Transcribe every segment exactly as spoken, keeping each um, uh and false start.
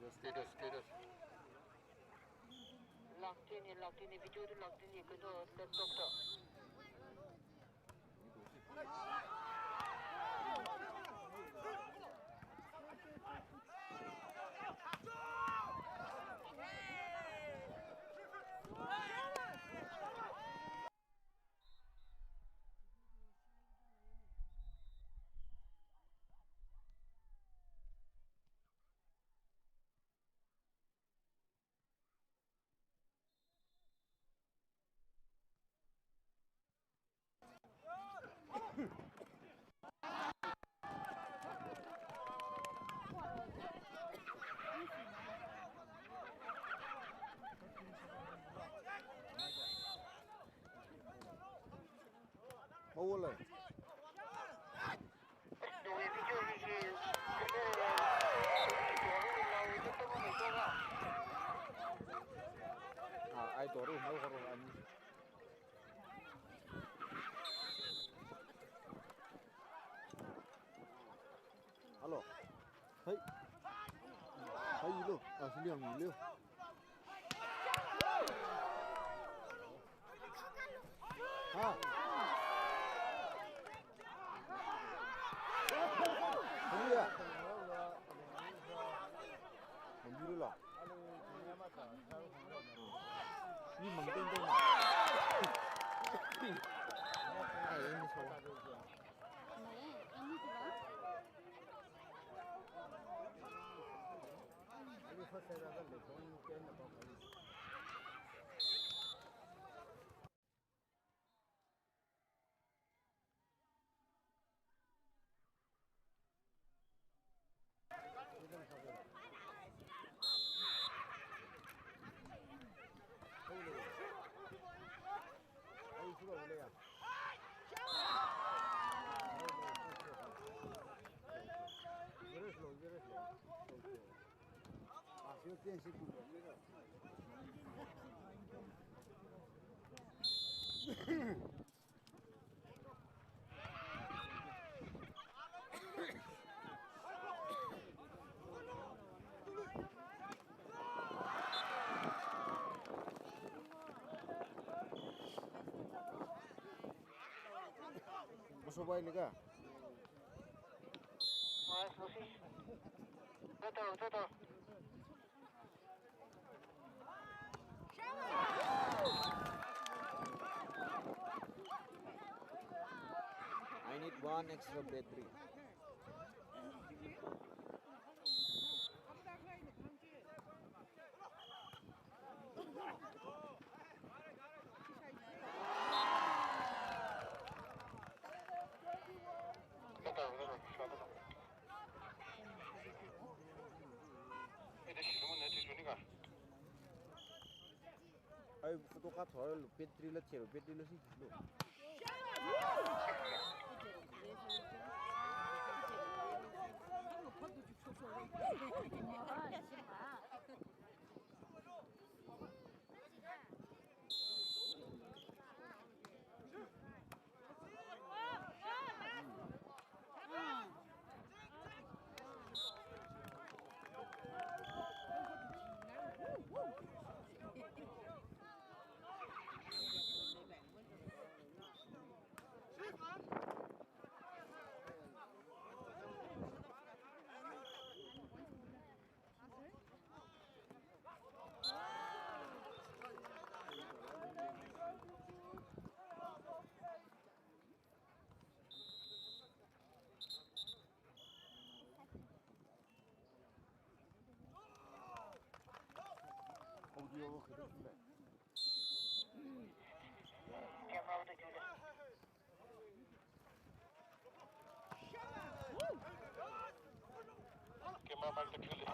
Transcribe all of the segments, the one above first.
Status, status. Lock tini, lock tini, video tu lock tini, kado laptop tu. Mawala. Ah, ai toru, mau koru ani. Hello. Hai. Hai, lo. Ah, sini ang lo. Ha. Iya. Manggiru la. Ni mangteng teng. Ai, ini sawa. Masobai nika. Mas, mas. Betul, betul. I need one extra battery. Ai, photo kap thora lo, battery la thero, battery la si lo. Audio khare. Camera mic ta khale.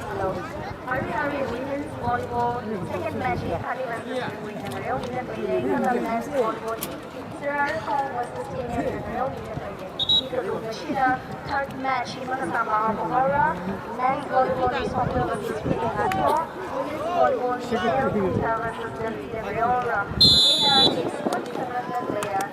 Hello. Hari-hari women's volleyball second match hi Khadi versus Reang Reang, Reang Reang, Reang Reang, men's volleyball team. Sir Arthur versus Reang Reang, Reang Reang, Reang Reang. Third match hi Makasama Bongara, men's volleyball team, Songkwe versus Reang Reang, women's volleyball team, Reang Reang versus Reang Reang, Reang Reang. Winner is twenty-seven player.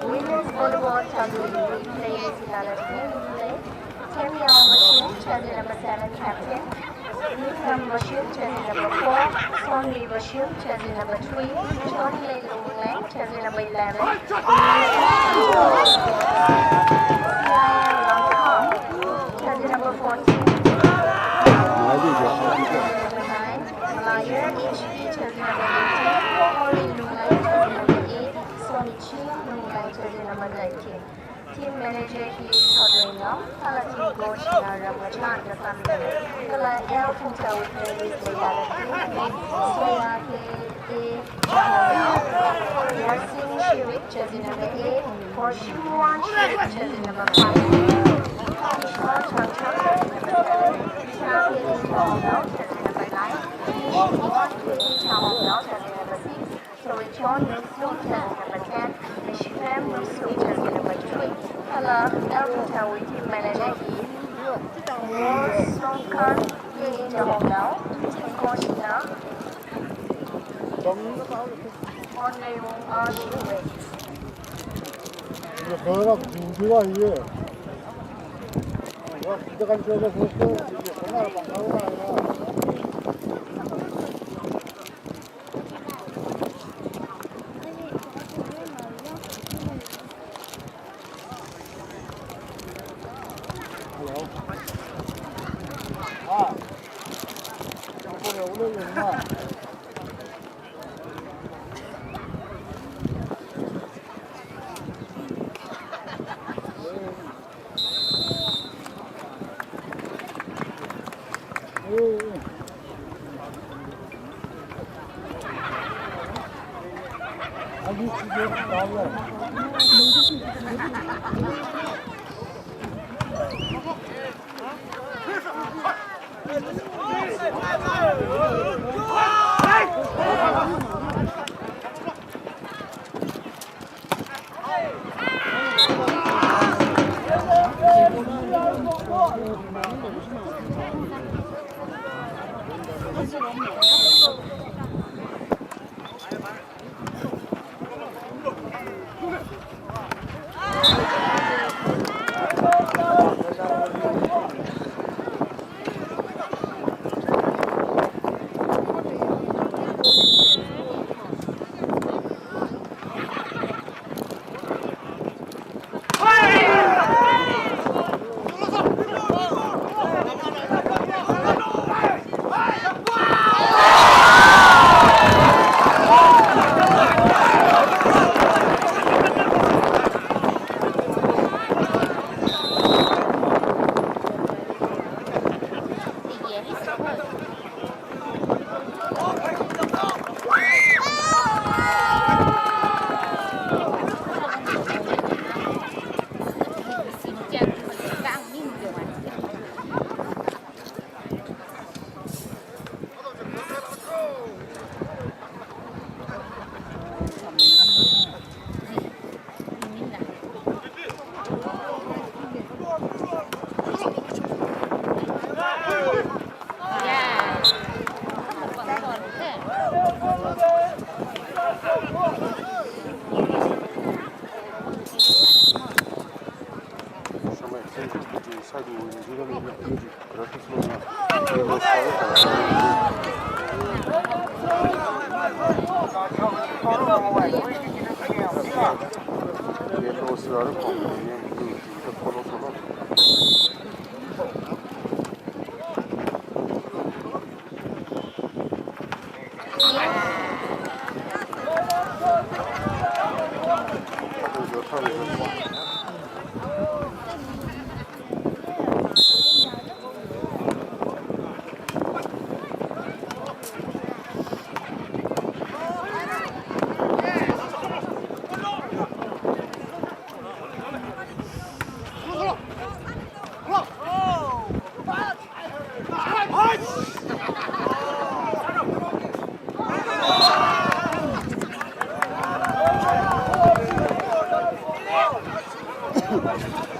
Women's volleyball championship players in our team today. Tamyao Bashir, jersey number seven, captain. Nisam Bashir, jersey number four. Sonri Bashir, jersey number three. Chonlei Lungleng, jersey number eleven. Siya Lamkham, jersey number fourteen. Jersey number nine. Malaya H P, jersey number eighteen. Ori Lunglei, jersey number eight. Sonichi Lunglei, jersey number nineteen. Team manager hi Chaudhary Ngam, kala team coach na Ramachandra Sammi, kala L Phungchao with ladies, they are the team. Sweya K A Jahongmyo, Yarsing Shirik, jersey number eight, Horshiwon Shirik, jersey number five, Ishwar Changchang, jersey number seven, Chao K A Jahongmyo, jersey number nine, Ishwar K A Jahongmyo, jersey number six, Sorry, John Newsroom, jersey number ten, Mishram Newsroom, jersey number three. Kala L Phungchao with team manager hi Wor Songkar, K A Jahongmyo, team coach na Onleiwong R Shirik. Versus Liverpool.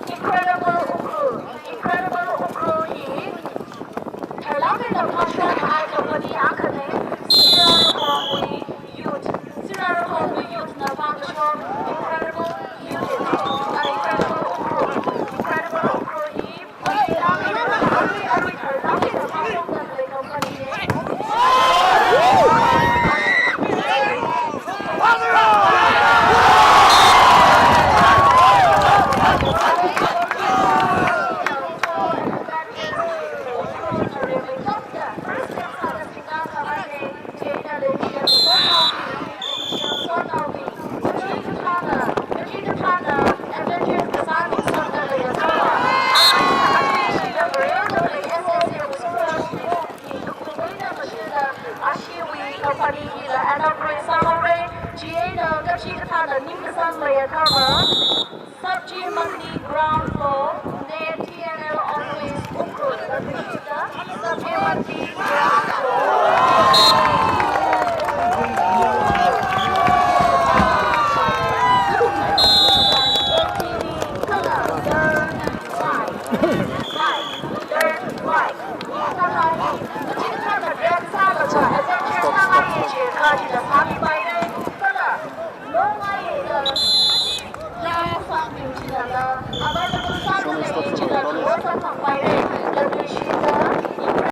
Incredible Ukhrul, Incredible Ukhrul hi Tharlangli na pangshok kahai company akhana, Sirarakhongwui youth, Sirarakhongwui youth na pangshok Incredible youth, uh, Incredible Ukhrul, Incredible Ukhrul hi, arui, arui, arui Tharlangli na pangshok kahai company Company hila inaugurate sāhaora, chieina kachi kathāna ningkasang leiakha va, Sabji Mandi ground floor near T N L office, Ukhrul, Sabji Mandi ground floor.